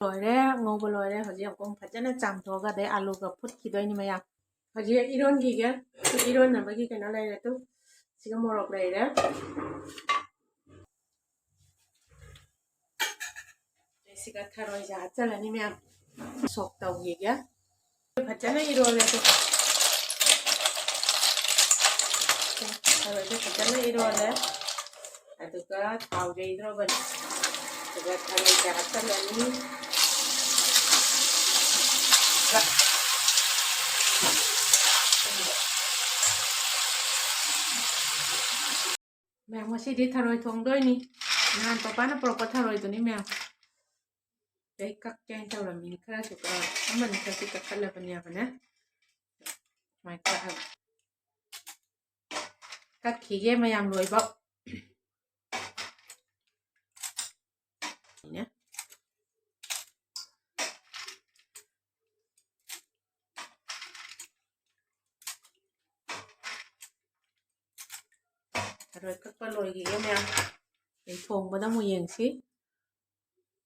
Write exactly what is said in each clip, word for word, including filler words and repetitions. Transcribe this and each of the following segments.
ꯂꯣꯏꯔꯦ, ꯉꯧꯕ ꯂꯣꯏꯔꯦ꯫ ꯍꯧꯖꯤꯛ ꯑꯃꯨꯛ ꯐꯖꯅ ꯆꯥꯝꯊꯣꯛꯑꯒ ꯑꯗꯩ ꯑꯥꯂꯨꯒ ꯐꯨꯠꯈꯤꯗꯣꯏꯅꯤ ꯃꯌꯥꯝ꯫ ꯍꯧꯖꯤꯛ ꯏꯔꯣꯟꯈꯤꯒꯦ꯫ ꯏꯔꯣꯟꯅꯕꯒꯤ ꯀꯩꯅꯣ ꯂꯩꯔꯦ ꯇꯨ꯫ ꯁꯤꯒ ꯃꯣꯔꯣꯛ ꯂꯩꯔꯦ꯫ ꯁꯤꯒ ꯊꯔꯣꯏꯁꯦ ꯍꯥꯞꯆꯜꯂꯅꯤ ꯃꯌꯥꯝ꯫ ꯁꯣꯛ ꯇꯧꯈꯤꯒꯦ꯫ ꯐꯖꯅ ꯏꯔꯣꯜꯂꯦ ꯑꯗꯨ꯫ ꯊꯔꯣꯏꯁꯦ ꯐꯖꯅ ꯏꯔꯣꯜꯂꯦ꯫ ꯑꯗꯨꯒ ꯊꯥꯎ ꯌꯩꯗ꯭ꯔꯣꯕꯅꯤ꯫ ꯑꯗꯨꯒ ꯊꯔꯣꯏꯁꯦ ꯍꯥꯞꯆꯜꯂꯅꯤ꯫ ꯃꯌꯥꯝ, ꯉꯁꯤꯗꯤ ꯊꯔꯣꯏ ꯊꯣꯡꯗꯣꯏꯅꯤ꯫ ꯅꯍꯥꯟ ꯄꯄꯥꯅ ꯄꯨꯔꯛꯄ ꯊꯔꯣꯏꯗꯨꯅꯤ ꯃꯌꯥꯝ꯫ ꯑꯩ ꯀꯛꯀꯦ ꯍꯥꯏꯅ ꯇꯧꯔꯝꯃꯤꯅꯤ꯫ ꯈꯔꯁꯨ ꯀꯛ-, ꯑꯃꯅꯤ ꯈꯛꯇꯤ ꯀꯛꯈꯠꯂꯕꯅꯦꯕꯅꯦ꯫ ꯁꯨꯃꯥꯏꯅ ꯀꯛꯑꯒ꯫ ꯀꯛꯈꯤꯒꯦ ꯃꯌꯥꯝ ꯂꯣꯏꯕ꯫ ꯊꯔꯣꯏ ꯀꯛꯄ ꯂꯣꯏꯈꯤꯒꯦ ꯃꯌꯥꯝ꯫ ꯑꯩ ꯊꯣꯡꯕꯗ ꯑꯃꯨꯛ ꯌꯦꯡꯁꯤ꯫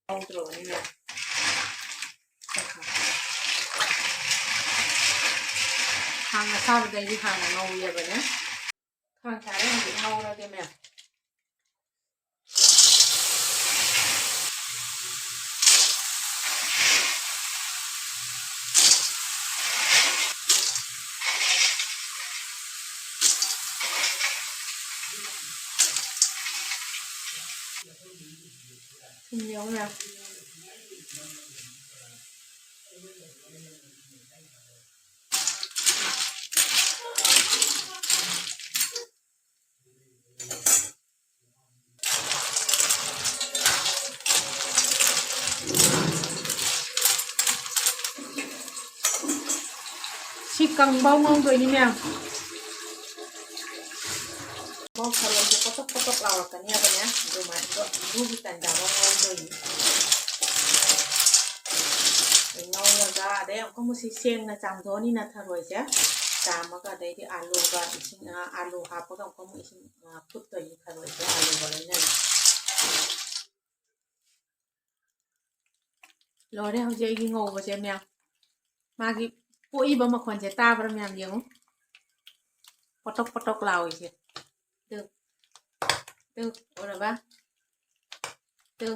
ꯉꯧꯗ꯭ꯔꯣꯕꯅꯤꯅ꯫ ꯈꯥꯡ ꯑꯁꯥꯕꯗ ꯑꯩꯗꯤ ꯍꯥꯟꯅ ꯉꯧꯔꯦꯕꯅꯦ꯫ ꯈꯥꯡ ꯁꯥꯔꯦ, ꯍꯧꯖꯤꯛ ꯉꯧꯔꯒꯦ ꯃꯌꯥꯝ꯫ ꯊꯨꯝ ꯌꯥꯎꯕ꯭ꯔꯥ? ꯁꯤ ꯀꯪꯕꯧ ꯉꯧꯗꯣꯏꯅꯤ ꯃꯌꯥꯝ꯫ ꯃꯣꯔꯣꯛ ꯊꯔꯣꯏꯁꯦ ꯄꯣꯇꯣꯛ ꯄꯣꯇꯣꯛ ꯂꯥꯎꯔꯛꯀꯅꯤ ꯍꯥꯏꯕꯅꯦ꯫ ꯑꯗꯨꯃꯥꯏꯅ ꯏꯔꯨꯒꯤ ꯇꯟꯖꯥꯗ ꯉꯧꯗꯣꯏꯅꯤ꯫ ꯉꯧꯔꯒ ꯑꯗꯩ ꯑꯃꯨꯛꯀ ꯑꯃꯨꯛ ꯁꯤ ꯁꯦꯡꯅ ꯆꯥꯝꯊꯣꯛꯑꯅꯤꯅ ꯊꯔꯣꯏꯁꯦ꯫ ꯆꯥꯝꯃꯒ ꯑꯗꯩꯗꯤ ꯑꯥꯂꯨꯒ ꯏꯁꯤꯡ, ꯑ, ꯑꯥꯂꯨ ꯍꯥꯞꯄꯒ ꯑꯃꯨꯛꯀ ꯑꯃꯨꯛ ꯏꯁꯤꯡ, ꯑ, ꯐꯨꯠꯇꯣꯏꯅꯤ ꯊꯔꯣꯏꯁꯦ ꯑꯥꯂꯨꯒ ꯂꯣꯏꯅꯅ꯫ ꯂꯣꯏꯔꯦ ꯍꯧꯖꯤꯛ ꯑꯩꯒꯤ ꯉꯧꯕꯁꯦ ꯃꯌꯥꯝ꯫ ꯃꯥꯒꯤ ꯄꯣꯛꯏꯕ ꯃꯈꯣꯟꯁꯦ ꯇꯥꯕ꯭ꯔꯥ ꯃꯌꯥꯝ? ꯌꯦꯡꯉꯨ, ꯄꯣꯇꯣꯛ ꯄꯣꯇꯣꯛ ꯂꯥꯎꯏꯁꯦ꯫ ꯇꯨ, ꯇꯨ, ꯎꯔꯕ? ꯇꯨ꯫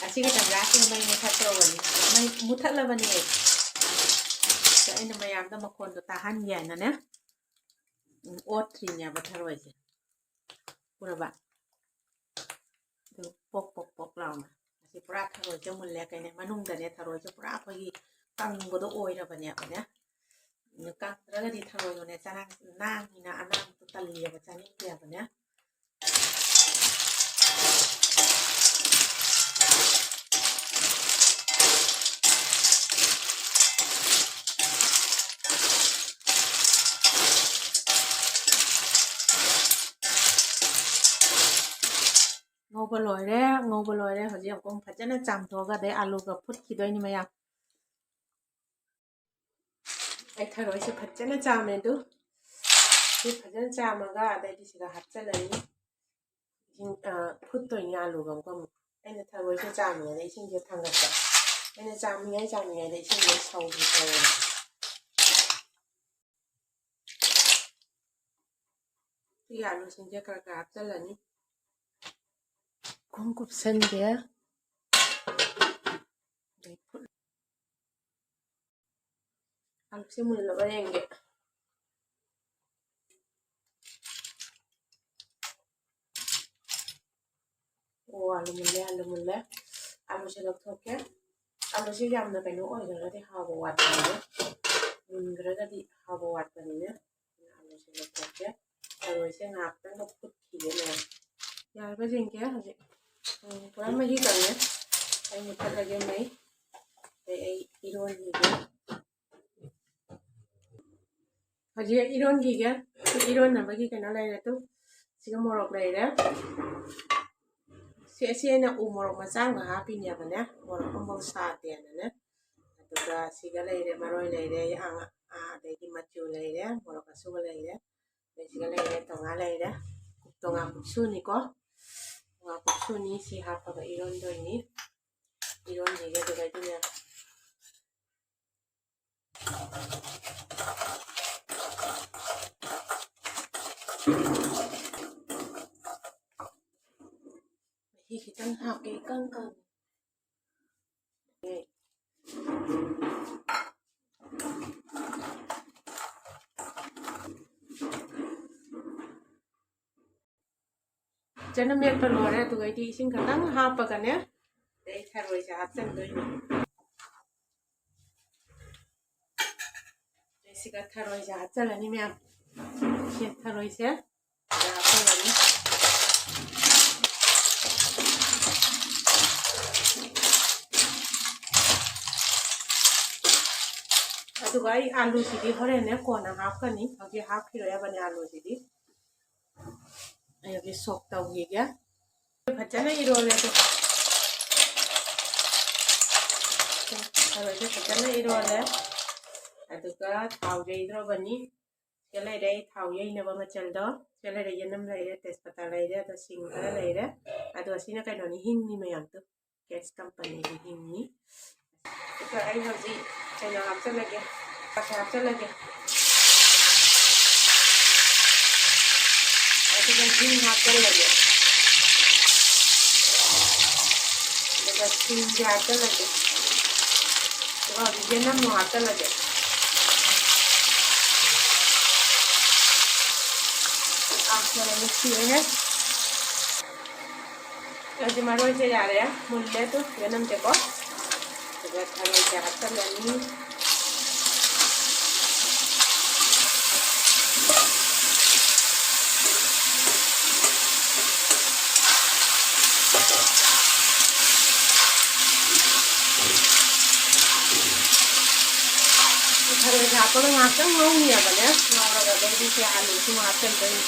ꯑꯁꯤꯒꯤ ꯇꯟꯖꯥꯁꯤꯗ ꯃꯩ ꯃꯨꯊꯠꯇꯧꯕꯅꯤ꯫ ꯃꯩ ꯃꯨꯊꯠꯂꯕꯅꯦ꯫ ꯑꯗꯣ ꯑꯩꯅ ꯃꯌꯥꯝꯗ ꯃꯈꯣꯟꯗꯣ ꯇꯥꯍꯟꯒꯦ ꯍꯥꯏꯅꯅꯦ, ꯎꯝ, ꯑꯣꯠꯇ꯭ꯔꯤꯅꯦꯕ ꯊꯔꯣꯏꯁꯦ꯫ ꯎꯔꯕ? ꯑꯗꯨ ꯄꯣꯛ ꯄꯣꯛ ꯄꯣꯛ ꯂꯥꯎꯅ꯫ ꯑꯁꯤ ꯄꯨꯔꯥ ꯊꯔꯣꯏꯁꯦ ꯃꯨꯜꯂꯦ꯫ ꯀꯩꯅꯣ ꯃꯅꯨꯡꯗꯅꯦ ꯊꯔꯣꯏꯁꯦ ꯄꯨꯔꯥ ꯑꯩꯈꯣꯏꯒꯤ ꯀꯪꯕꯗꯣ ꯑꯣꯏꯔꯕꯅꯦꯕꯅꯦ꯫ ꯎꯝ, ꯀꯪꯗ꯭ꯔꯒꯗꯤ ꯊꯔꯣꯏꯗꯣꯅꯦ ꯆꯥꯅꯤꯡ-, ꯅꯥꯡꯉꯤꯅ ꯑꯅꯥꯡꯕꯗꯣ ꯇꯜꯂꯦꯕ, ꯆꯥꯅꯤꯡꯗꯦꯕꯅꯦ꯫ ꯉꯧꯕ ꯂꯣꯏꯔꯦ, ꯉꯧꯕ ꯂꯣꯏꯔꯦ꯫ ꯍꯧꯖꯤꯛ ꯑꯃꯨꯛ ꯐꯖꯅ ꯆꯥꯝꯊꯣꯛꯑꯒ ꯑꯗꯩ ꯑꯥꯂꯨꯒ ꯐꯨꯠꯈꯤꯗꯣꯏꯅꯤ ꯃꯌꯥꯝ꯫ ꯑꯩ ꯊꯔꯣꯏꯁꯦ ꯐꯖꯅ ꯆꯥꯝꯃꯦ ꯑꯗꯨ꯫ ꯁꯤ ꯐꯖꯅ ꯆꯥꯝꯃꯒ ꯑꯗꯩꯗꯤ ꯁꯤꯗ ꯍꯥꯞꯆꯤꯜꯂꯅꯤ꯫ ꯏꯁꯤꯡ, ꯑ, ꯐꯨꯠꯇꯣꯏꯅꯤ ꯑꯥꯂꯨꯒ ꯑꯃꯨꯛꯀ ꯑꯃꯨꯛ꯫ ꯑꯩꯅ ꯊꯔꯣꯏꯁꯦ ꯆꯥꯝꯃꯤꯉꯩꯗ ꯏꯁꯤꯡꯁꯦ ꯊꯥꯡꯒꯠꯄ꯫ ꯑꯩꯅ ꯆꯥꯝꯃꯤꯉꯩ, ꯆꯥꯝꯃꯤꯉꯩꯗ ꯏꯁꯤꯡꯁꯦ ꯁꯧꯒꯦ ꯇꯧꯋꯦ꯫ ꯁꯤꯒꯤ ꯑꯥꯂꯨꯁꯤꯡꯁꯦ ꯈꯔ ꯈꯔ ꯍꯥꯞꯆꯤꯜꯂꯅꯤ꯫ ꯀꯨꯝ ꯀꯨꯞꯁꯟꯒꯦ꯫ ꯑꯗꯩ ꯐꯨꯠ-, ꯑꯥꯂꯨꯁꯦ ꯃꯨꯜꯂꯕ ꯌꯦꯡꯒꯦ꯫ ꯑꯣ, ꯑꯥꯂꯨ ꯃꯨꯜꯂꯦ, ꯑꯥꯂꯨ ꯃꯨꯜꯂꯦ꯫ ꯑꯥꯂꯨꯁꯦ ꯂꯧꯊꯣꯛꯀꯦ꯫ ꯑꯥꯂꯨꯁꯦ ꯌꯥꯝꯅ ꯀꯩꯅꯣ ꯑꯣꯏꯈ꯭ꯔꯒꯗꯤ ꯍꯥꯎꯕ ꯋꯥꯠꯄꯅꯤꯅꯦ꯫ ꯃꯨꯟꯈ꯭ꯔꯒꯗꯤ ꯍꯥꯎꯕ ꯋꯥꯠꯄꯅꯤꯅꯦ꯫ ꯑꯗꯨꯅ ꯑꯥꯂꯨꯁꯦ ꯂꯧꯊꯣꯛꯀꯦ꯫ ꯊꯔꯣꯏꯁꯦ ꯉꯥꯏꯍꯥꯛꯇꯪꯒ ꯐꯨꯠꯈꯤꯒꯦ ꯃꯌꯥꯝ꯫ ꯌꯥꯔꯕ ꯌꯦꯡꯒꯦ ꯍꯧꯖꯤꯛ꯫ ꯎꯝ, ꯄꯨꯔꯥ ꯃꯍꯤ ꯀꯪꯉꯦ꯫ ꯑꯩ ꯃꯨꯊꯠꯂꯒꯦ ꯃꯩ꯫ ꯑꯗꯩ ꯑꯩ ꯏꯔꯣꯟꯈꯤꯒꯦ꯫ ꯍꯧꯖꯤꯛ ꯏꯔꯣꯟꯈꯤꯒꯦ꯫ ꯏꯔꯣꯟꯅꯕꯒꯤ ꯀꯩꯅꯣ ꯂꯩꯔꯦ ꯑꯗꯨ꯫ ꯁꯤꯒ ꯃꯣꯔꯣꯛ ꯂꯩꯔꯦ꯫ ꯁꯤ, ꯑꯁꯤ ꯑꯩꯅ ꯎ ꯃꯣꯔꯣꯛ ꯃꯆꯥ ꯑꯃ ꯍꯥꯞꯄꯤꯅꯦꯕꯅꯦ, ꯃꯣꯔꯣꯛ ꯑꯃꯐꯥꯎ ꯁꯥꯗꯦꯅꯅꯦ꯫ ꯑꯗꯨꯒ ꯁꯤꯒ ꯂꯩꯔꯦ, ꯃꯔꯣꯏ ꯂꯩꯔꯦ, ꯑ, ꯑ, ꯑꯗꯩꯗꯤ ꯃꯆꯨ ꯂꯩꯔꯦ, ꯃꯣꯔꯣꯛ ꯑꯁꯨꯕ ꯂꯩꯔꯦ, ꯑꯗꯩ ꯁꯤꯒ ꯂꯩꯔꯦ, ꯇꯣꯉꯥ ꯂꯩꯔꯦ꯫ ꯇꯣꯉꯥ ꯀꯨꯞꯁꯨꯅꯤꯀꯣ, ꯇꯣꯉꯥ ꯀꯨꯞꯁꯨꯅꯤ꯫ ꯁꯤ ꯍꯥꯞꯄꯒ ꯏꯔꯣꯟꯗꯣꯏꯅꯤ꯫ ꯍꯥꯞꯀꯦ ꯏꯀꯪ ꯀꯪꯉꯦ꯫ ꯐꯖꯅ ꯃꯦꯠꯄ ꯂꯣꯏꯔꯦ꯫ ꯑꯗꯨꯒ ꯑꯩꯗꯤ ꯏꯁꯤꯡ ꯈꯛꯇꯪ ꯍꯥꯞꯄꯒꯅꯦ, ꯑꯗꯩ ꯊꯔꯣꯏꯁꯦ ꯍꯥꯞꯆꯤꯟꯗꯣꯏꯅꯦ꯫ ꯁꯤꯒ ꯊꯔꯣꯏꯁꯦ ꯍꯥꯞꯆꯜꯂꯅꯤ ꯃꯌꯥꯝ꯫ ꯁꯤ ꯊꯔꯣꯏꯁꯦ ꯁꯤꯗ ꯍꯥꯞꯆꯜꯂꯅꯤ꯫ ꯑꯗꯨꯒ ꯑꯩ ꯑꯥꯂꯨꯁꯤꯗꯤ ꯍꯣꯔꯦꯟꯅꯦ ꯀꯣꯟꯅ ꯍꯥꯞꯀꯅꯤ, ꯍꯧꯖꯤꯛ ꯍꯥꯞꯈꯤꯔꯣꯏ ꯍꯥꯏꯕꯅꯦ ꯑꯥꯂꯨꯁꯤꯗꯤ꯫ ꯑꯩ ꯍꯧꯖꯤꯛ ꯁꯣꯛ ꯇꯧꯈꯤꯒꯦ꯫ ꯐꯖꯅ ꯏꯔꯣꯜꯂꯦ ꯑꯗꯣ꯫ ꯊꯔꯣꯏꯁꯦ ꯐꯖꯅ ꯏꯔꯣꯜꯂꯦ꯫ ꯑꯗꯨꯒ ꯊꯥꯎ ꯌꯩꯗ꯭ꯔꯕꯅꯤ꯫ ꯁꯤꯗ ꯂꯩꯔꯦ ꯑꯩ ꯊꯥꯎ ꯌꯩꯅꯕ ꯃꯆꯜꯗꯣ꯫ ꯁꯤꯗ ꯂꯩꯔꯦ ꯌꯦꯅꯝ ꯂꯩꯔꯦ, ꯇꯦꯖꯄꯇꯥ ꯂꯩꯔꯦ, ꯑꯗꯣ ꯁꯤꯡ ꯈꯔ ꯂꯩꯔꯦ꯫ ꯑꯗꯣ ꯑꯁꯤꯅ ꯀꯩꯅꯣꯅꯤ, ꯍꯤꯡꯅꯤ ꯃꯌꯥꯝꯗꯣ꯫ ꯀꯦꯠꯁ ꯀꯝꯄꯅꯤꯒꯤ ꯍꯤꯡꯅꯤ꯫ ꯑꯗꯨꯒ ꯑꯩ ꯍꯧꯖꯤꯛ ꯀꯩꯅꯣ ꯍꯥꯞꯆꯜꯂꯒꯦ, ꯀꯥꯁꯦ ꯍꯥꯞꯆꯜꯂꯒꯦ꯫ ꯑꯗꯨꯒ ꯍꯤꯡ ꯍꯥꯞꯆꯜꯂꯒꯦ꯫ ꯑꯗꯨꯒ ꯁꯤꯡꯁꯦ ꯍꯥꯞꯆꯜꯂꯒꯦ꯫ ꯑꯗꯨꯒ ꯍꯧꯖꯤꯛ ꯌꯦꯅꯝ ꯑꯃꯨꯛ ꯍꯥꯞꯆꯜꯂꯒꯦ꯫ ꯍꯥꯞꯆꯜꯂꯒ ꯅꯨꯡꯁꯤꯔꯦꯍꯦ꯫ ꯑꯗꯨ ꯃꯔꯣꯏꯁꯦ ꯌꯥꯔꯦ, ꯃꯨꯜꯂꯦ꯫ ꯑꯗꯨ ꯌꯦꯅꯝꯁꯦꯀꯣ꯫ ꯑꯗꯨꯒ ꯊꯔꯣꯏꯁꯦ ꯍꯥꯞꯆꯜꯂꯅꯤ꯫ ꯊꯔꯣꯏꯁꯦ ꯍꯥꯞꯄꯒ ꯉꯥꯏꯍꯥꯛꯇꯪ ꯉꯧꯅꯤꯕꯅꯦ꯫ ꯉꯧꯔꯒ ꯑꯗꯩꯗꯤ ꯁꯤ ꯑꯥꯂꯨꯁꯤ ꯑꯃꯨꯛ ꯍꯥꯞꯆꯤꯟꯗꯣꯏꯅꯤ꯫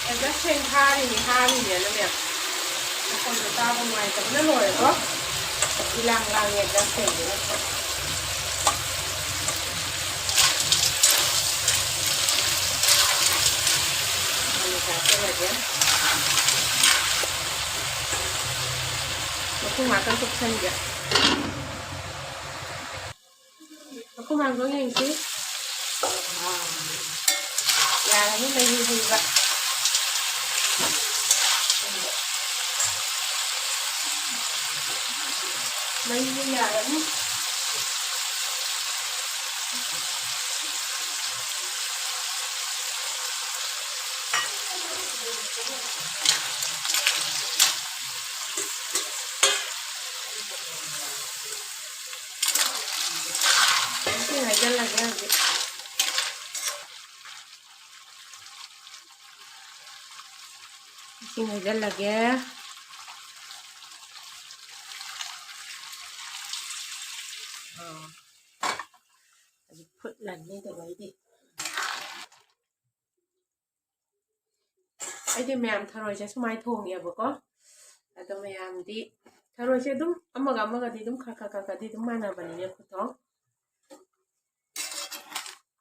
ꯑꯦꯗꯖꯁ ꯐꯦꯟ ꯊꯥꯔꯤꯅꯤ, ꯊꯥꯔꯤꯅꯦꯅ ꯃꯌꯥꯝ꯫ ꯃꯈꯣꯟꯗꯣ ꯇꯥꯕ ꯅꯨꯡꯉꯥꯏꯇꯕꯅ ꯂꯣꯏꯔꯦꯀꯣ꯫ ꯏꯂꯥꯡ ꯂꯥꯡꯉꯦ ꯑꯦꯗꯖꯁ ꯐꯦꯟꯁꯤꯅ꯫ ꯑꯗꯨ ꯍꯥꯞꯆꯜꯂꯒꯦ꯫ ꯃꯈꯨꯝ ꯉꯥꯛꯇꯪ ꯀꯨꯞꯁꯟꯒꯦ꯫ ꯃꯈꯨꯝ ꯍꯥꯡꯗꯣꯛ ꯌꯦꯡꯁꯤ꯫ ꯌꯥꯔꯅꯤ ꯃꯍꯤ ꯍꯩꯕ꯫ ꯃꯍꯤ ꯌꯥꯔꯅꯤ꯫ ꯏꯁꯤꯡ ꯍꯩꯖꯤꯜꯂꯒꯦ ꯍꯧꯖꯤꯛ꯫ ꯏꯁꯤꯡ ꯍꯩꯖꯤꯜꯂꯒꯦ꯫ ꯑꯥ꯫ ꯍꯧꯖꯤꯛ ꯐꯨꯠꯂꯅꯤ ꯑꯗꯨꯒ ꯑꯩꯗꯤ꯫ ꯑꯩꯗꯤ ꯃꯌꯥꯝ ꯊꯔꯣꯏꯁꯦ ꯁꯨꯃꯥꯏꯅ ꯊꯣꯡꯉꯦꯕꯀꯣ꯫ ꯑꯗꯣ ꯃꯌꯥꯝꯗꯤ ꯊꯔꯣꯏꯁꯦ ꯑꯗꯨꯝ ꯑꯃꯒ ꯑꯃꯒꯗꯤ ꯑꯗꯨꯝ ꯈꯔ ꯈꯔ ꯈꯔ ꯈꯔꯗꯤ ꯑꯗꯨꯝ ꯃꯥꯟꯅꯕꯅꯤꯅꯦ ꯈꯨꯊꯣꯡ꯫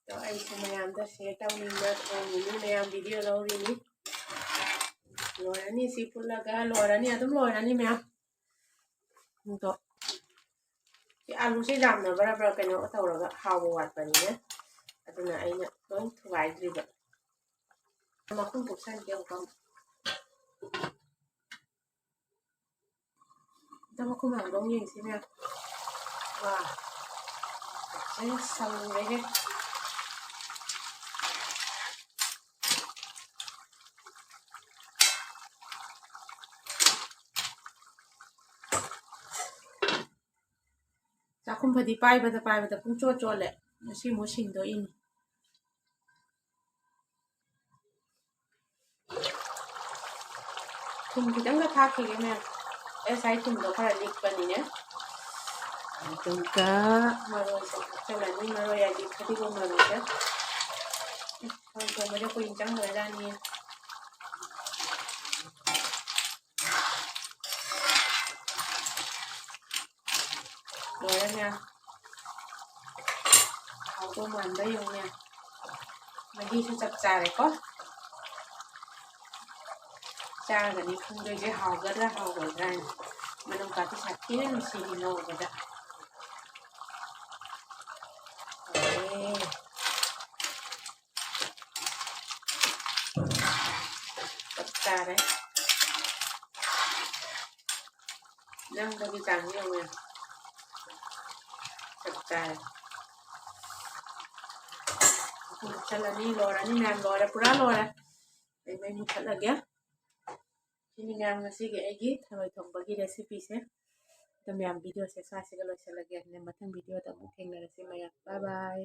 ꯑꯗꯣ ꯑꯩꯁꯨ ꯃꯌꯥꯝꯗ share ꯇꯧꯅꯤꯡꯕ ꯊꯣꯡꯉꯤꯅꯤ, ꯃꯌꯥꯝ video ꯂꯧꯔꯤꯅꯤ꯫ ꯂꯣꯏꯔꯅꯤ, ꯁꯤ ꯐꯨꯠꯂꯒ ꯂꯣꯏꯔꯅꯤ, ꯑꯗꯨꯝ ꯂꯣꯏꯔꯅꯤ ꯃꯌꯥꯝ꯫ ꯑꯗꯣ ꯁꯤ ꯑꯂꯨꯁꯦ ꯌꯥꯝꯅ ꯕꯔꯥ ꯕꯔꯥ ꯀꯩꯅꯣ ꯇꯧꯔꯒ ꯍꯥꯎꯕ ꯋꯥꯠꯄꯅꯤꯅ, ꯑꯗꯨꯅ ꯑꯩꯅ ꯂꯣꯏ ꯊꯨꯒꯥꯏꯗ꯭ꯔꯤꯕ꯫ ꯃꯈꯨꯝ ꯀꯨꯞꯁꯟꯒꯦ ꯑꯃꯨꯛꯇꯪ꯫ ꯑꯝꯇ ꯃꯈꯨꯝ ꯍꯥꯡꯗꯣꯛ ꯌꯦꯡꯁꯤꯅꯦ꯫ ꯋꯥ, ꯐꯖꯅ ꯁꯪꯉꯦꯍꯦ꯫ ꯆꯥꯛꯈꯨꯝ ꯐꯗꯤ ꯄꯥꯏꯕꯗ ꯄꯥꯏꯕꯗ ꯄꯨꯡꯆꯣꯠ ꯆꯣꯠꯂꯦ꯫ ꯉꯁꯤ ꯑꯃꯨꯛ ꯁꯤꯡꯗꯣꯛꯏꯅꯤ꯫ ꯊꯨꯝ ꯈꯤꯇꯪꯒ ꯊꯥꯛꯈꯤꯒꯦ ꯃꯌꯥꯝ꯫ ꯑꯦ, ꯉꯁꯥꯏ ꯊꯨꯝꯗꯣ ꯈꯔ ꯂꯤꯛꯄꯅꯤꯅꯦ꯫ ꯑꯗꯨꯒ ꯃꯔꯣꯏꯁꯦ ꯍꯥꯞꯆꯤꯜꯂꯅꯤ, ꯃꯔꯣꯏ ꯍꯥꯏꯗꯤ ꯐꯗꯤꯒꯣꯝ ꯃꯔꯨꯁꯦ꯫ ꯊꯔꯣꯏ ꯊꯣꯡꯕꯁꯦ ꯀꯨꯏꯅ ꯆꯪꯈ꯭ꯔꯖꯥꯠꯅꯤ꯫ ꯂꯣꯏꯔꯦ ꯃꯌꯥꯝ꯫ ꯍꯥꯎꯗꯧ ꯃꯥꯟꯕ ꯌꯦꯡꯉꯨꯅꯦ꯫ ꯃꯍꯤꯁꯨ ꯆꯞ ꯆꯥꯔꯦꯀꯣ꯫ ꯆꯥꯔꯒꯅꯤ ꯈꯪꯗꯣꯏꯁꯦ ꯍꯥꯎꯒꯗ꯭ꯔꯥ ꯍꯥꯎꯔꯣꯏꯗ꯭ꯔꯥ ꯍꯥꯏꯅ꯫ ꯃꯅꯝ ꯀꯥꯇꯤ ꯁꯥꯊꯤꯅ ꯅꯨꯡꯁꯤꯔꯤ ꯉꯧꯕꯗ꯫ ꯂꯣꯏꯔꯦ꯫ ꯌꯥꯔꯦ꯫ ꯅꯪꯗꯒꯤ ꯆꯥꯡꯁꯦ ꯌꯦꯡꯉꯨ꯫ ꯆꯞ ꯆꯥꯔꯦ꯫ ꯃꯨꯠꯊꯠꯂꯅꯤ꯫ ꯂꯣꯏꯔꯅꯤ ꯃꯌꯥꯝ, ꯂꯣꯏꯔꯦ, ꯄꯨꯔꯥ ꯂꯣꯏꯔꯦ꯫ ꯑꯩ ꯃꯩ ꯃꯨꯠꯊꯠꯂꯒꯦ꯫ ꯁꯤꯅꯤ ꯃꯌꯥꯝ ꯉꯁꯤꯒꯤ ꯑꯩꯒꯤ ꯊꯔꯣꯏ ꯊꯣꯡꯕꯒꯤ recipeꯁꯦ꯫ ꯑꯗꯣ ꯃꯌꯥꯝ videoꯁꯦ ꯁ꯭ꯋꯥꯏꯁꯤꯒ ꯂꯣꯏꯁꯤꯜꯂꯒꯦ꯫ ꯑꯗꯨꯅ ꯃꯊꯪ videoꯗ ꯑꯃꯨꯛ ꯊꯦꯡꯅꯔꯁꯤ ꯃꯌꯥꯝ꯫ Bye bye꯫